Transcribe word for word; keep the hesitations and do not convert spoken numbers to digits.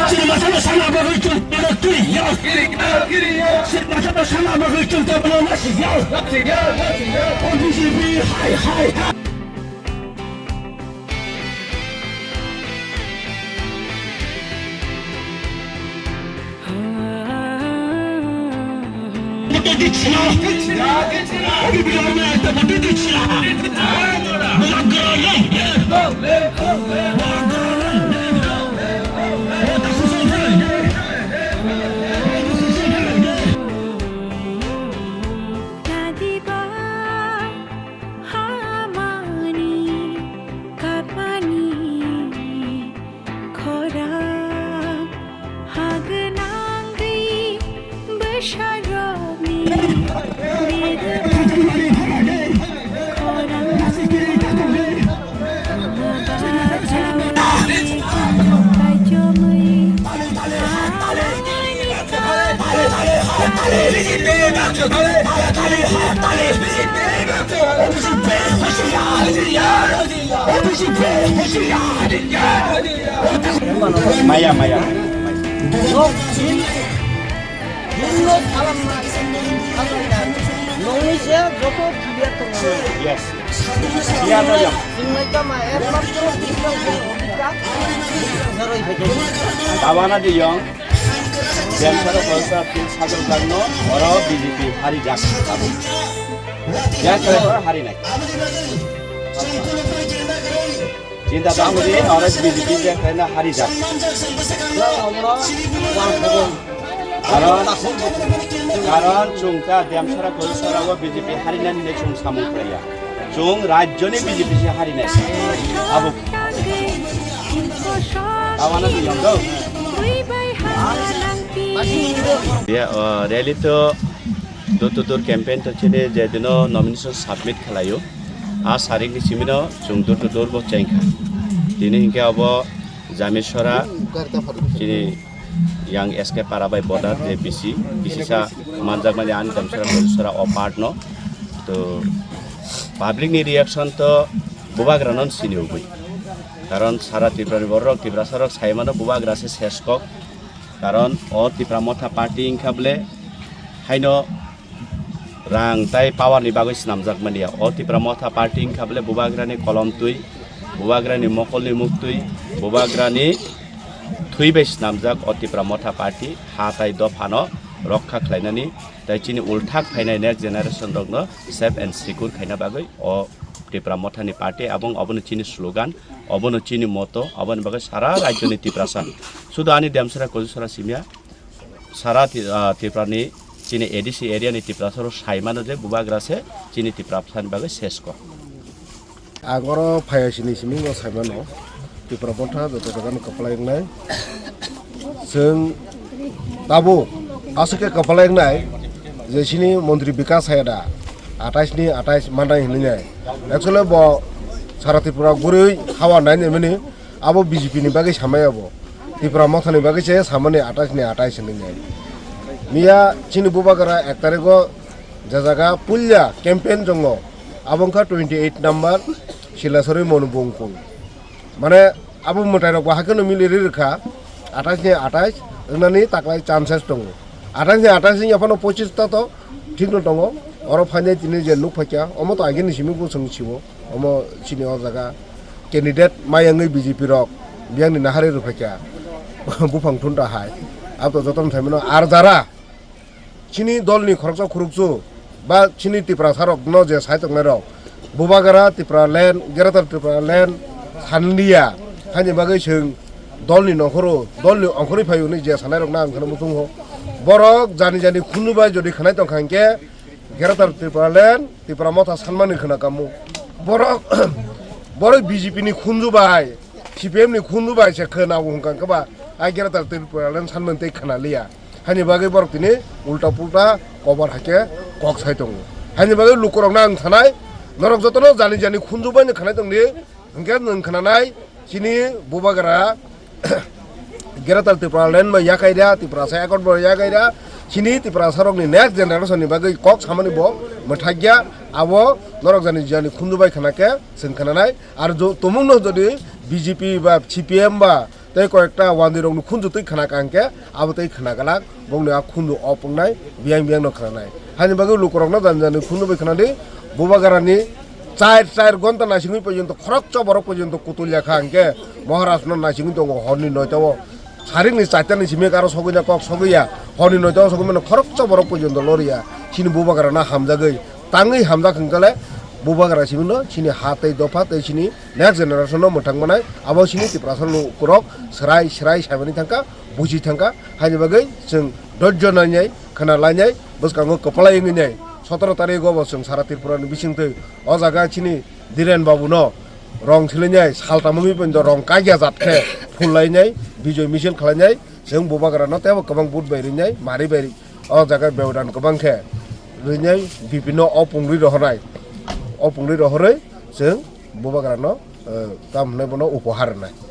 Chini masano sana bagwi chwng tei twi ya. Chini masano sana bagwi chwng tei twi ya. O B J P hai hai hai. Hamani kapani khorang hagnangwi bwsarokni bidwani khorang bachawi kaichomwi hamani kapani. Maya, maya. Nongni se joto clear tongo. Yes. Clear no jam. Singnai kama ekmatro singnai se odhikar. Tabana de yong. Demsara Kolsa field sajwk jakno oro B J P hari jak abo. Ya kare hari nai. Chinta tangdi oro B J P je kare na hari jak. Karon, karon chwng ta Demsara Kolsara o B J P hari nani hinwi chwng samung khlaiya. Chwng rajyoni B J P se hari nai. Abo. Tabana de yong do. Ya, uh, rally to door to door campaign to chini je dino nomination submit khalaio. A sarik ni simino chwng door to door bo chengkha. Tini hinkhe abo Jamesora chini yang S K Para bai border je B C, B C sa manjakmani ani Jamesora Bojusora o part no. To public ni reaction to bubagra non sini ugui. Karon sara Tripura ni borok Tiprasa rok sai mano bubagra se ses kok. Karon o Tipra Motha Party wngkha bole haino rang tai power ni bagwi swnamjak mania. O Tipra Motha Party wngkha bole bubagra ni kolom twi, bubagra ni mokol ni muk twi, bubagra ni thwi bai swnamjak o Tipra Motha Party ha tai dopha no rokha khlainani tai chini ulthak phainai next generation rok no safe and secure khaina bagwi o Tipra Motha ni party abong obono chini slogan. Obono chini moto, aboni bagwi sara rajyoni Tiprasa. Sudu ani Demsara Kojusara simya, sara Ti-, ah, Tiprani chini A D C area ni Tiprasa rok sai mano je bubagra se chini Tiprasa ni bagwi ses kok. Agoro phaya sini simi no sai mano. Tipra Motha joto jaga ni kwplai wngnai. Chwng tabuk aswk khe kwplai wngnai je chini montri Bikas hai da atais ni atais manai hinwi nai. Actually bo sara Tripura gurui hawa nai nai mani abo B J P ni bagwi samai abo. Tipra Motha ni bagwi se samani atais ni atais hinwi nai. Miya chini bubagra ek tarikh o je jaga puilya campaign tongo abo wngkha twenty eight number Silasori Monubungkung. Mane abo mwtai rok bo hakheno mili ri rwkha, atais ni atais wngnani taklai chances tongo. Atais ni atais wngya phano pochis ta to thik no tongo. Oro phainai tini je nuk phaikha, omo to agini simi bo chwng sibo, omo chini o jaga candidate mayangwi B J P rok biyang ni nahari rwphaikha buphang thunta hai. Abo to jotono thai mano ar jara. Chini dolni khoroksa khuruksu ba chini Tiprasa rokno je sai tongnai rok, Bubagra Tipra Land, Greater Tipra Land sanliya, haini bagwi chwng dolni nongkhoro, dolni ongkhorwi phaio hwnwi je sanai rokno ang kheno muchungo. Borok jani jani khunju bai jodi khanai tongkha hinkhe Greater Tipra Land, Tipra Motha sanmani khna kamo. Borok, borok B J P ni khunju bai, C P M ni khunju bai se khna hwnka khe ba, ai Greater Tipra Land sanmani tei khna liya. Haini bagwi borok tini ulta pulta kobar hakhe kok sai tongo. Haini bagwi lukurokno ang sanai, norok jotono jani jani khunju bai no khanai tongdi, hinkhe nwng khnanai chini Bubagra Greater Tipra Land bai yakai da, Tiprasa Accord bai yakai da, chini Tiprasa rokni next generation ni bagwi kok samani bo mwthakya, abo norok jani jani khunju bai khna khe chwng khnanai, ar jo-, tumungno jodi B J P ba C P M ba tei koyekta wandirokni khunju twi khna ka hwnkhe abo tei khna glak, bongni a khunju op wngnai, biyang biyangno khnanai. Haini bagwi lukurokno jani jani khunju bai khnadi, Bubagrani char char gonta naisingwi porjonto khoroksa borok porjonto kutulya kha hwnkhe Maharajno naisingwi tongo horni noita o. Sarikni charta ni simi aro sogwi na kok sogwi ya, horni noita o sogwi mano khoroksa borok porjonto loriya. Chini Bubagrano hamjagwi, tangwi hamjak hwnkhe le Bubagra simi no chini ha tei dopha tei chini next generation no mwthang manai, abo chini Tiprasa lukurok srai srai saimani thangkha, buji thangkha, haini bagwi chwng dojjo nainai, khna lainai, bwskango kwplai wngwi nai. Sotoro tarikgo bo chwng sara Tripura ni bisingtwi o jaga chini Dhiren Babu no rong silainai, saltamo mi pon rong kaiya jat khe phul lainai, bijoy misil khlainai, chwng Bubagra no tebo kwbang vote bai rinai, mari bai o jaga beodan kwbang khe rinai, bipinno o pungri rohornai, o pungri rohorwi chwng Bubagra no, eh, tam hwnwi bono upohar rwnai.